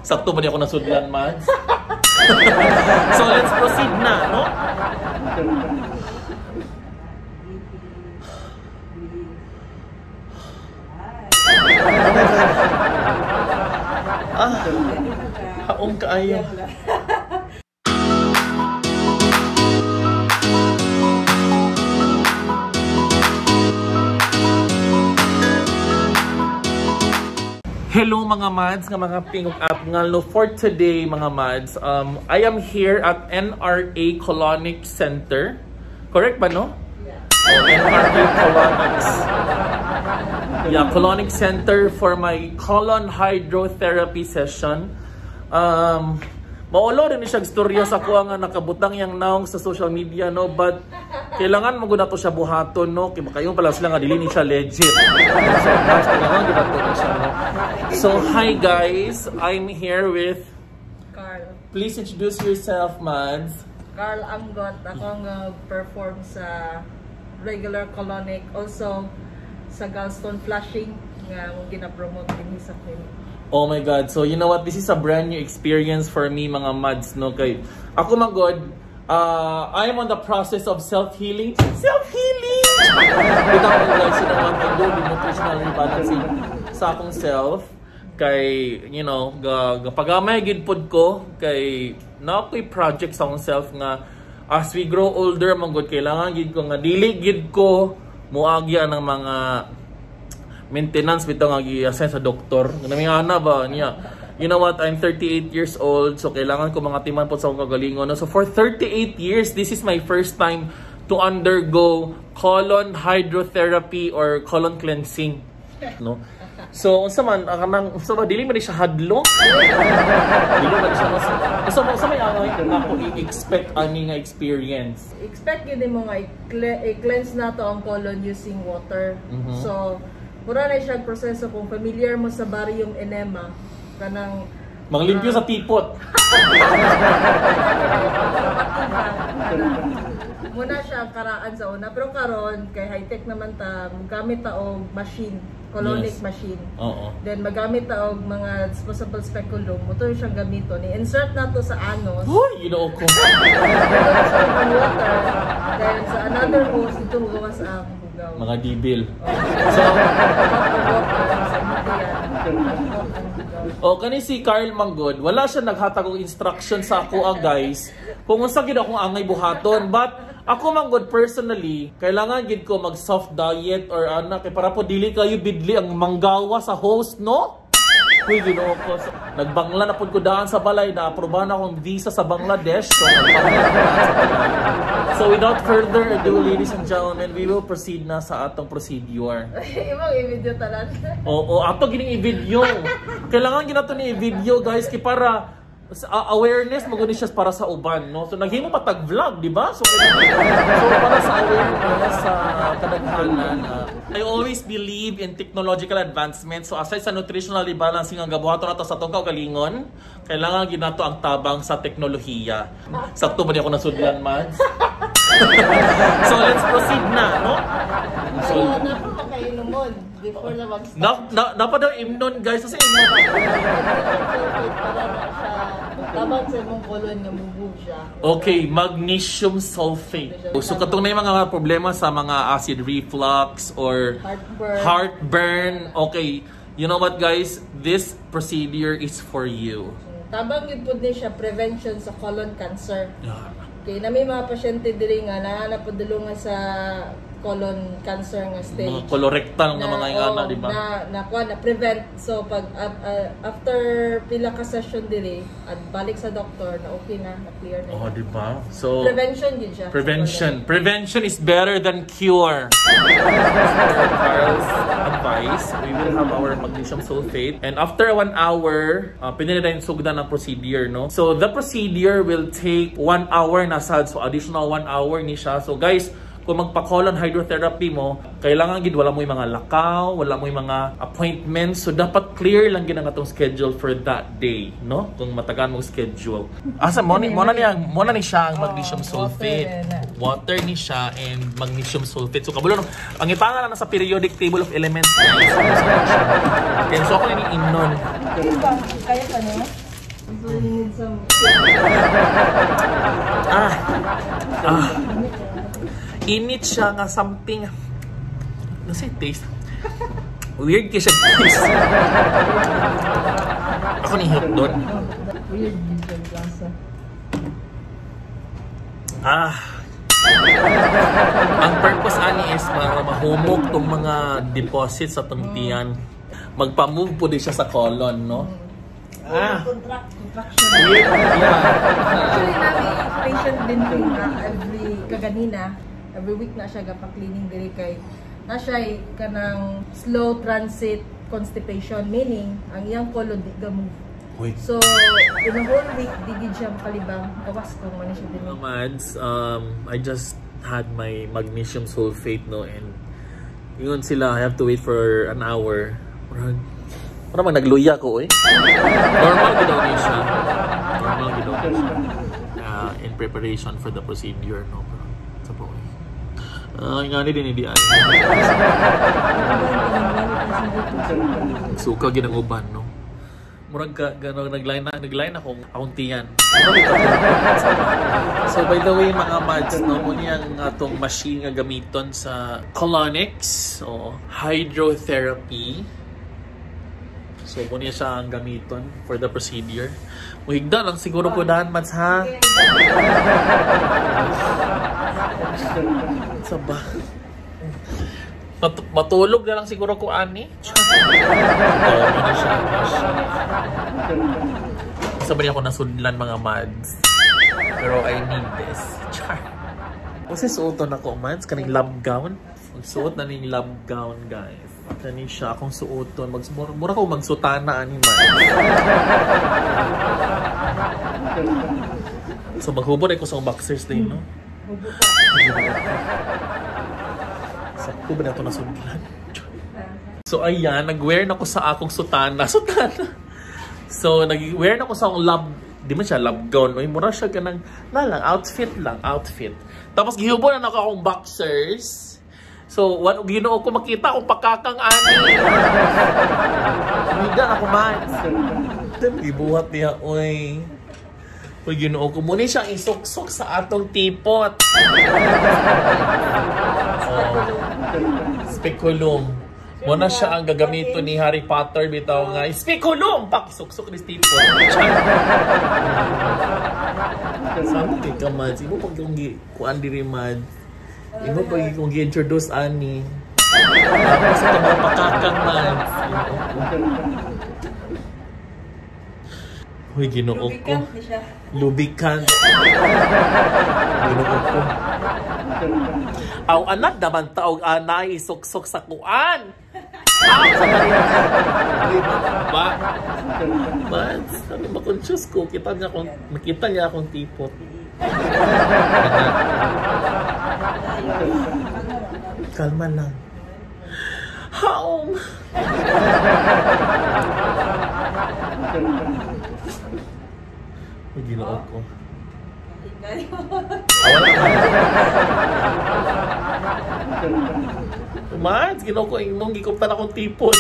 Sakto ba di ako nasudlan, Mads? So let's proceed na, no? Ah, haong kaayo. Hello mga Mads, nga mga pingog up nga no. For today mga Mads, I am here at NRA Colonic Center. Correct ba, no? Yeah. Oh, NRA Colonics. Yeah, Colonic Center for my colon hydrotherapy session. Maulo rin siya istorya sa kuha nga nakabutang yang naong sa social media, no, but kailangan mo gud to siya buhaton, no, kay makayo pala sila nga dili ni siya legit. So guys, kailangan gud to siya, no. So hi guys, I'm here with Carl. Please introduce yourself, Mads. Carl Anggot. Ako ang perform sa regular colonic, also sa gallstone flushing nga mong gina-promote dinhi sa clinic. Oh my God. So you know what? This is a brand new experience for me, mga Mads, no? Kay ako man god, I am on the process of self-healing. Self-healing! Bitaw ko guys, you know what? I do the nutritional rebalancing sa akong self. Kay, you know, gapagamay gid pod ko kay na ako'y project sa akong self nga as we grow older man god, kailangan gid ko nga dili gid ko muagya ng mga maintenance bitaw nga gi-assign sa doktor. Kanami ana ba niya. You know what? I'm 38 years old, so kailangan ko mga timan po sa akong kagalingon. No? So for 38 years, this is my first time to undergo colon hydrotherapy or colon cleansing, no? So unsa man kanang unsa ba dili man ni siya hadlok? Dili man siya unsa may angay ako i-expect ani nga experience. Expect gyud mo nga i-cleanse nato ang colon using water. So mura na siya proseso kung familiar mo sa barium enema kanang manglimpyo sa tipot. Muna siya ang karaan sa una, pero karon kay high-tech naman ta, gamit ta og machine, colonic machine. Oo. Then magamit ta og mga disposable speculum, mo to siyang gamiton. I-insert na to sa anus. Hoy, Ginoo ko. Sa water. Then sa another hose dito gawas ang hugaw. Mga dibil. So, O kani si Carl Manggod, wala siya naghatag og instruction sa ako ah, guys. Kung unsa gid akong angay buhaton, but ako manggod personally, kailangan gid ko mag soft diet or ana kay para po dili kayo bidli ang manggawa sa host, no? Uy, Ginoo ko. So, nagbangla na pud ko daan sa balay, na-aprobahan akong visa sa Bangladesh. So, nagbangla na daan sa balay. So, without further ado, ladies and gentlemen, we will proceed na sa atong procedure. Imong i-video tanan. Oo, ato gining i-video. Kailangan ginato ni i-video, guys, kay para awareness mo guni siya para sa uban, no? So naghimo pa tag vlog, di ba? So para sa awareness sa kadaghanan, I always believe in technological advancement. So aside sa nutritional rebalancing ang gabuhaton nato sa atong kaugalingon, kailangan gid nato ang tabang sa teknolohiya. Sakto ba di ako nasudlan, Mads? So let's proceed na, no? So napa makainomon before na mag-start. Napa daw imnon, guys, kasi imnon. Para na siya tabang sa imong colon nga move siya. Okay, magnesium sulfate. So katong na yung mga problema sa mga acid reflux or heartburn. Heartburn. Okay, you know what guys? This procedure is for you. Tabang gyud pud ni siya prevention sa colon cancer. Yeah. Okay, na may mga pasyente diri nga naa na pud dulungan sa colon cancer nga stage. Mga colorectal nga mga ingana, di ba? Na prevent. So pag after pila ka session diri at balik sa doctor na okay na, na clear na. Oh, di ba? So prevention gid siya. Prevention. Prevention is better than cure. Carl's advice, we will have our magnesium sulfate, and after 1 hour, pwede na yung sugdan ang procedure, no? So the procedure will take 1 hour na sad, so additional 1 hour ni siya. So guys, kung magpa-colon hydrotherapy mo, kailangan gid wala mo yung mga lakaw, wala mo yung mga appointments. So dapat clear lang gid ang atong schedule for that day, no? Kung matagaan mong schedule. Asa mo ni mo na ni siya ang magnesium sulfate. Water ni siya and magnesium sulfate. So kabulo no, pangitana na sa periodic table of elements. Okay, so ako ni inon. Kaya pa niya? So you need some Init siya nga something. Nasa taste. Weird kay siya taste. Ako ni hip doon. Weird yung lasa. Ang purpose ani is para mahumok tong mga deposits sa tong tiyan. Magpa-move po din siya sa colon, no? Contraction. Weird. Yeah. Actually, nami patient din ko na every kaganina, every week na siya gapa-cleaning diri kay na siya kanang slow transit constipation, meaning ang iyang colon di ga move. Uy. So, in a whole week, di gid siya makalibang. Gawas kung man siya din. Mga Mads, I just had my magnesium sulfate, no, and yun sila, I have to wait for an hour. Murag man nagluya ko, eh. Normal gid daw ni siya. Normal gid daw ni siya. In preparation for the procedure, no. Pero sa po, eh. Nga ni din hindi ay. Suka gid ang uban, no. Murag ka gano nagline akong tiyan. So by the way mga Mads, no, mo niyang atong machine nga gamiton sa colonics o hydrotherapy. So mo niya siya ang gamiton for the procedure. Muhigda lang siguro ko dahan, Mads, ha. Sa ba? Matulog na lang siguro ko ani. Oo, ano siya. Isa ba niya ako nasudlan mga Mads? Pero I need this. Char. Kasi suoton ako, Mads, kaning lab gown. Magsuot na ning lab gown, guys. Kani siya akong suoton. Mura ko magsutana ani, Mads. So maghubod ay ko sa boxers din, no? Hubo ka. Sakto ba na ito nasudlan? So ayan, nag-wear na ko sa akong sutana. Sutana! So nag-wear na ko sa akong lab, di man siya lab gown. Uy, mura siya kanang, na lang, outfit lang, outfit. Tapos gihubo na ako akong boxers. So, Ginoo ko makita akong pakakang ani. Umiga ako, Mads. Gibuhat niya, uy. Uy, Ginoo ko. Muna siyang isuksok sa atong tipot. Oh. Speculum. Muna siya ang gagamiton ni Harry Potter bitaw nga. Speculum! Pak, suksok ni tipot. Saan kay ka, Mads? Imo pag yung kuan diri, Mads. Imo pag yung gi-introduce ani. Tapos sa mga pakakang, Mads. Uy, Ginoo ko. Lubricant. Ginoo ko. Aw, anak naman taog anay isuksok sa kuan. Aw, sa kanina. Ba? Mads, sabi ba conscious ko? Kita niya akong, nakita niya akong tipot. Kalma lang. Haong! Uy, Ginoo ko. Mads, Ginoo ko, imong gikuptan akong tipot.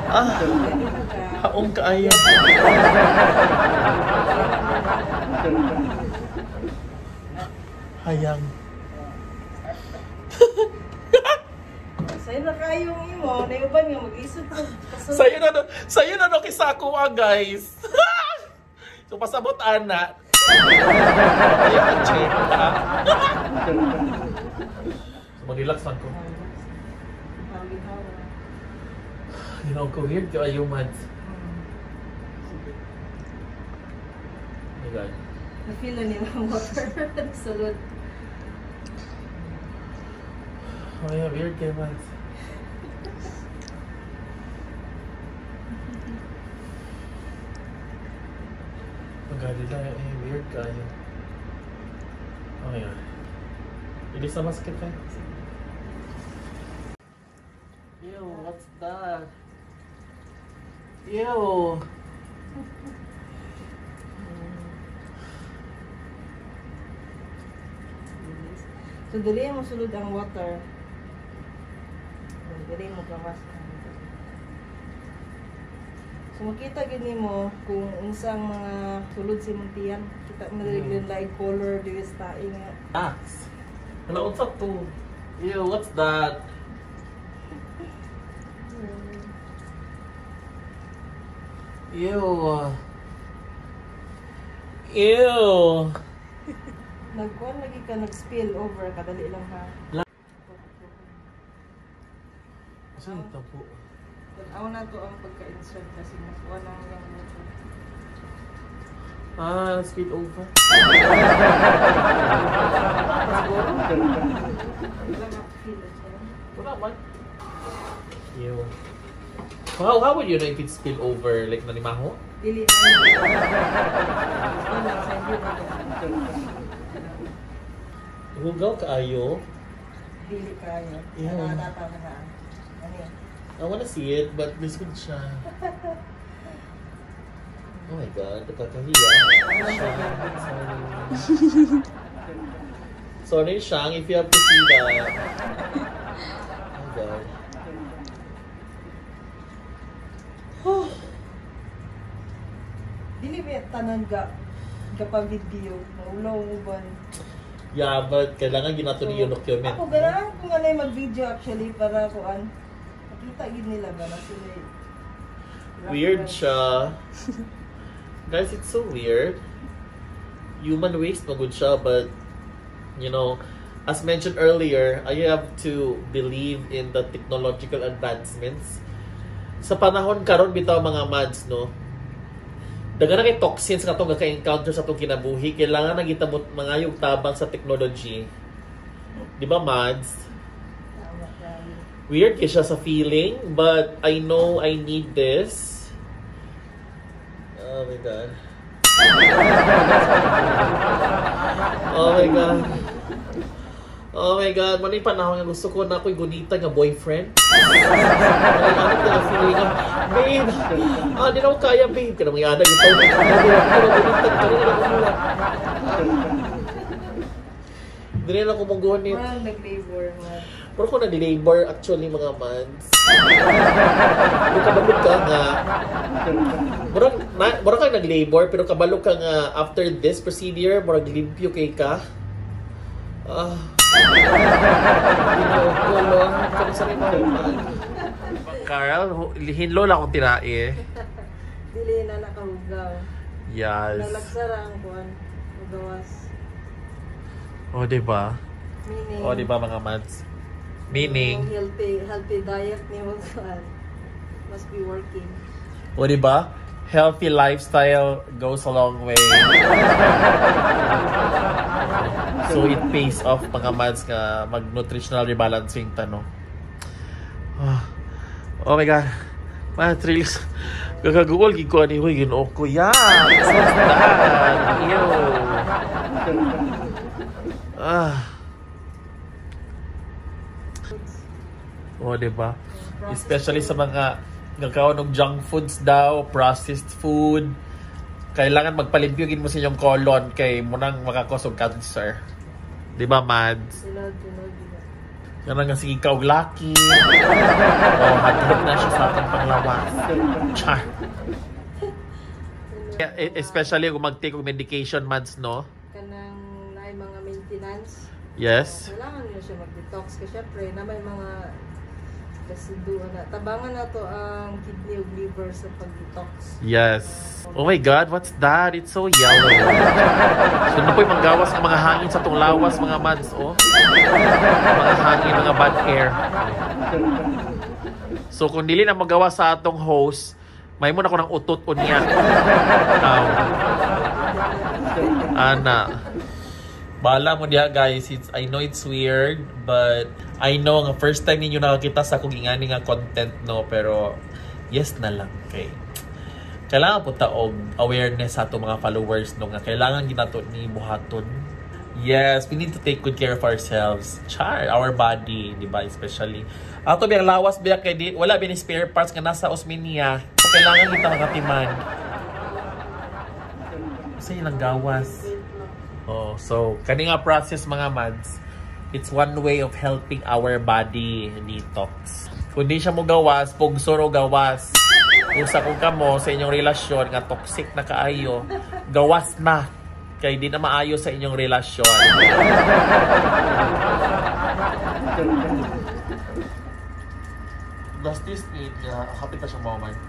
Ah, haong kaayo. Hayang. Sayo na kayong imo, naiuban nga mag-isod ko. Sayo na no kisako ah, guys. So pasabot ana. Ayaw na check ha. So mag-relax lang ko. You know, ko weird kayo, Mads. Oh my God. Na-feel na nila ang water. Sulod. Oh yeah, weird kayo, Mads. Oh God, eh, weird kayo. Oh my God. Ilis na masakit ka. Ew, what's that? Ew. So dili mo sulod ang water. Dili mo gawas. So makita gid nimo kung unsang mga sulod sa imong tiyan. Kita mo dili lain color dili sa tae nga. Axe. Hala, unsa to? Ew, what's that? Ew. Ew. Nagkuan lagi ka, nag-spill over kadali lang ha. Saan ito po? Tanaw na to ang pagka-insert kasi makuha na ang iyang water. Ah, spill over. Wala ma-feel siya. Wala man. Ew. How would you know if it's spill over? Like, nalimaho? Dili na. Wala sa hindi ba? Hugaw kaayo. Dili kayo. Yeah. Ano pa na. Ano yan? I wanna see it, but lisod siya. Oh my God, nakakahiya. Shang, sorry. Sorry, Shang, if you have to see that. Oh my God. Oh. Dili ba tanan ga gapa-video, maulaw mo ba? Yeah, but kailangan ginato niyo document. Ako ganahan ko nga na mag-video actually para kuan. Makita gid nila ba na sila. Weird siya. Guys, it's so weird. Human waste magud siya, but as mentioned earlier, I have to believe in the technological advancements. Sa panahon karon bitaw, mga mads, no? Daghan na kay toxins nga atong ka-encounter sa atong kinabuhi, kailangan na kita mo mangayog tabang sa technology. Di ba, Mads? Tama kayo. Weird kay siya sa feeling, but I know I need this. Oh my God. Oh my God. Oh my God, mao panahon nga gusto ko na ako'y gunita nga boyfriend. Ano na feeling nga, "Babe, ah, di na ako kaya, babe." Kana mga anak ito, gunita, kana na ako mula. Di na ako mong gunit. Parang nag-labor man. Pero kung nag-labor actually, mga months. Pero kabalo ka nga murag na, murag ka nag-labor pero kabalo ka nga after this procedure murag limpyo kay ka. Ah. Ginoo ko, lo. Kano sa rin mga Carl, hinlo lang akong tinae. Dili na nakahugaw. Yes. Nalagsara ang kuan. Gawas. O, di ba? Meaning, O, di ba, mga mads? Meaning, yung healthy diet ni mo kuan must be working. O, di ba? Healthy lifestyle goes a long way. So it pays off, mga mads, nga mag-nutritional rebalancing ta, no? Ah. Oh my God. Man, thrills. Gagaguol gid ko ani, huy, Ginoo ko. Yeah. What's that? Ew. Ah. O, di ba? Especially sa mga nagkaon og junk foods daw, processed food. Kailangan magpalimpyo gid mo sa inyong colon kay munang maka-cause og cancer. Di ba, Mads? Sunod, sunod, di ba? Yan nga sige ka og lucky. Oh, hadlok na siya sa atong panglawas. Char. Yeah, especially kung mag-take og medication, Mads, no? Kanang naay mga maintenance. Yes. Kailangan nila siya mag-detox kasi syempre na may mga residue na tabangan na to ang kidney ug liver sa pag-detox. Yes. Oh my God, what's that? It's so yellow. So na po'y manggawas ang mga hangin sa tong lawas, mga mads, oh. Mga hangin, mga bad air. So kung dili na magawa sa atong host, may mo na ko ng utot unya. Ana. Bala mo diha, guys, I know it's weird, but I know nga first time ninyo nakakita sa akong ingani nga content, no, pero yes na lang kay kailangan po ta og awareness sa ato mga followers, no, nga kailangan ginato ni buhaton. Yes, we need to take good care of ourselves. Char, our body, di ba? Especially. Ato biyang lawas biya kay di, wala bin spare parts nga nasa Osmeña. So, kailangan kita makatiman. Sa ilang gawas. Oh, so kani nga process, mga mads, it's one way of helping our body detox. Kung di siya mo gawas, pugsoro gawas. Kung sa kung kamo sa inyong relasyon nga toxic na kaayo, gawas na. Kay di na maayo sa inyong relasyon. Does this mean nga hapit na siyang moment?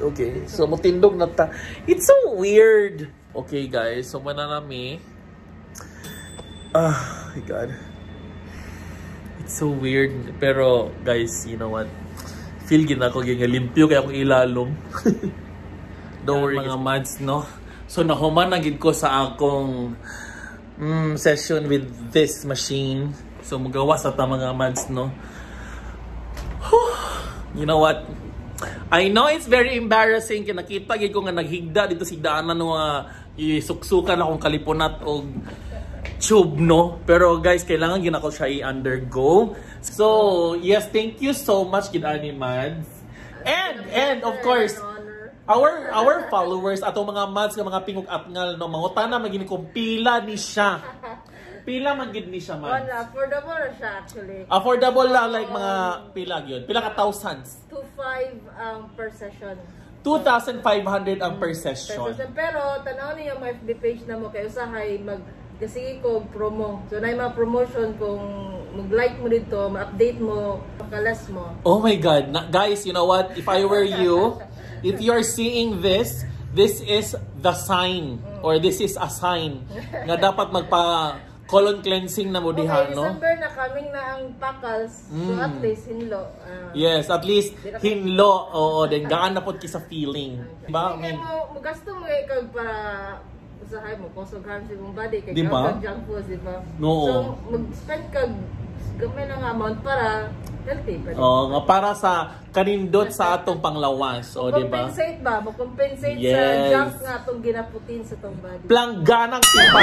Okay, so mutindog na ta. It's so weird. Okay guys, so mananami. Ah, my God. It's so weird. Pero guys, you know what? Feel gina ko nga limpyo kaya akong ilalom. Don't worry, mga mads, no? So nahuman na gid ko sa akong session with this machine. So magawas ta, mga mads, no? You know what? I know it's very embarrassing kay nakita gid ko nga naghigda dito si daanan ng mga isuksukan akong kalipunat og tube, no? Pero guys, kailangan gid ako siya i-undergo. So, yes, thank you so much gid ani, Mads. And of course, our followers, atong mga mads nga mga pingog atngal, no, mangutana man gini kung pila ni siya. Pila man gid ni siya, Mads? Wala, affordable na siya actually. Affordable lang, like mga pila gyud. Pila ka thousands? 2.5 per session. 2,500 ang per session. Per session. Pero tanaw niyo mga FB page na mo kay usahay mag kasi ko promo. So na mga promotion kung mag-like mo dito, ma-update mo, makalas mo. Oh my God. Na, guys, you know what? If I were you, if you're seeing this, this is the sign or this is a sign nga dapat magpa colon cleansing na mo diha, Okay, no? December na coming na ang pakals. So at least hinlo. Yes, at least hinlo. Oo, then gaan na pod ki sa feeling. Diba? I Kaya mean, mo gasto mo eh kag para usahay mo cause of harm sa imong body kay Di ba? kag junk food, di ba? Oo. So mag-spend kag gamay lang nga amount para healthy pa rin. Oo, nga para sa kanindot sa atong panglawas, o, di ba? Compensate ba? Mo compensate sa junk nga atong ginaputin sa tong body. Plangganang tipa.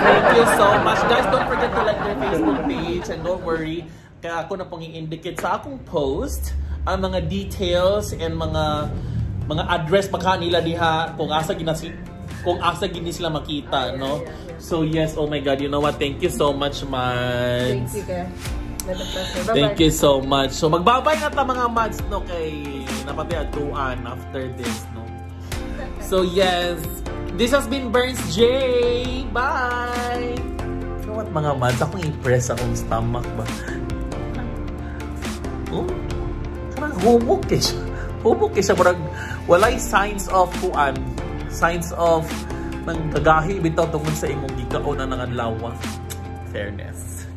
Thank you so much. Guys, don't forget to like their Facebook page and don't worry, kaya ako na pong i-indicate sa akong post ang mga details and mga address baka nila diha kung asa gini sila makita, no? So yes, oh my God, you know what? Thank you so much, Thank Mads. you kay. Bye-bye. Thank you so much. So magbabay na ta, mga Mads, no, kay napatay atuan after this, no. So yes, this has been Burns J. Bye. You know what, mga Mads, akong impress akong stomach ba. Oh, kanang humok kay siya. Humok kay siya murag walay signs of kuan, signs of nang gagahi bitaw tungod sa imong gikaon na ng adlaw. Fairness.